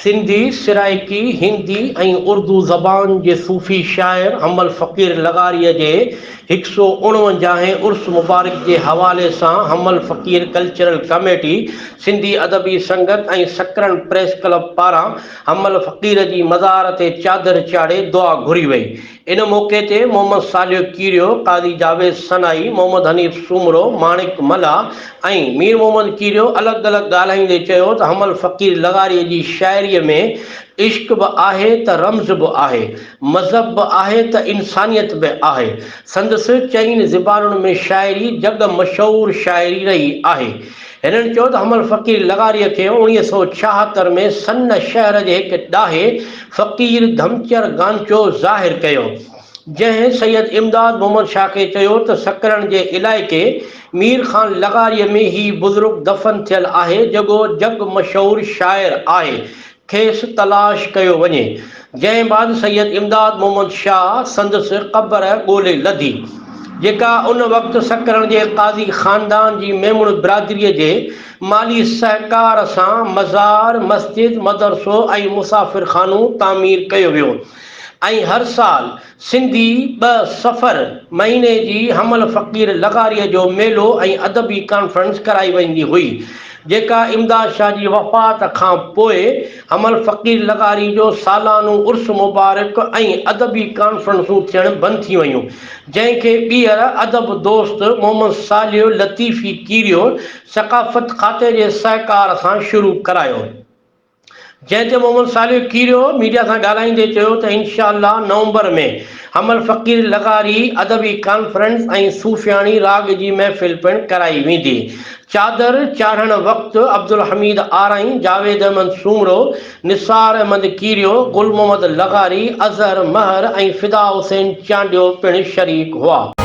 سنڌي، سرائيڪي، هندي ۽ اردو زبان جي صوفي شاعر حمل فقير لغاريء جي هڪ سو اڻونجاهين عرس مبارڪ جي حوالي سان حمل فقير cultural committee, Sindhi Adabi Sangat ۽ Sakrand press club پاران حمل فقير جي مزار تي چادر چاڙهي دعا گهري وئي. ان موقعي تي محمد صالح ڪيريو، قاضي جاويد سنائي، محمد حنيف سومرو، ماڻڪ ملاح ۽ مير محمد ڪيريو الڳ الڳ ڳالهائيندي چيو ته حمل فقير لغاري جي شاعريء ۾ عشق به آهي ته رمز به آهي، مذهب به آهي ته انسانيت به آهي. سندس چئن زبانن ۾ شاعري جڳ مشهور شاعري رهي آهي. هنن چيو ته حمل فقير لغاريء کي 1976 ۾ سن شهر جي هڪ ڏاهي فقير ڌمچر گانچو ظاهر ڪيو، جنهن سيد امداد محمد شاهه کي چيو ته سڪرنڊ جي علائقي مير خان لغاريء ۾ هي بزرگ دفن ٿيل آهي، جڳو جڳ مشهور شاعر آهي، کيس تلاش ڪيو وڃي. جنهن بعد سيد امداد محمد شاهه سندس قبر ڳولي لڌي، جيڪا ان وقت سڪرنڊ جي قاضي خاندان جي ميمڻ برادريء جي مالي سهڪار سان مزار، مسجد، مدرسو ۽ مسافر خانو تعمير ڪيو ويو ۽ هر سال سنڌي ٻه صفر مهيني جي حمل فقير لغاريء جو ميلو ۽ ادبي ڪانفرنس ڪرائي ويندي هئي، جيڪا امداد شاهه جي وفات کان پوء حمل فقير لغاري جو سالانو عرس مبارڪ ۽ ادبي ڪانفرنسون ٿيڻ بند ٿي ويون، جنهن کي ٻيهر ادب دوست محمد صالح لطيفي ڪيريو ثقافت کاتي جي سهڪار سان شروع ڪرايو. جنهن تي محمد صالح کيريو ميڊيا سان ڳالهائيندي چيو ته انشاء الله نومبر ۾ حمل فقير لغاري ادبي ڪانفرنس ۽ صوفياڻي راڳ جي محفل پڻ ڪرائي ويندي. چادر چاڙهڻ وقت عبدالحميد آرائين، جاويد احمد سومرو، نثار احمد کيريو، گل محمد لغاري، اظهر مهر ۽ فدا حسين چانڊيو پڻ شريڪ هئا.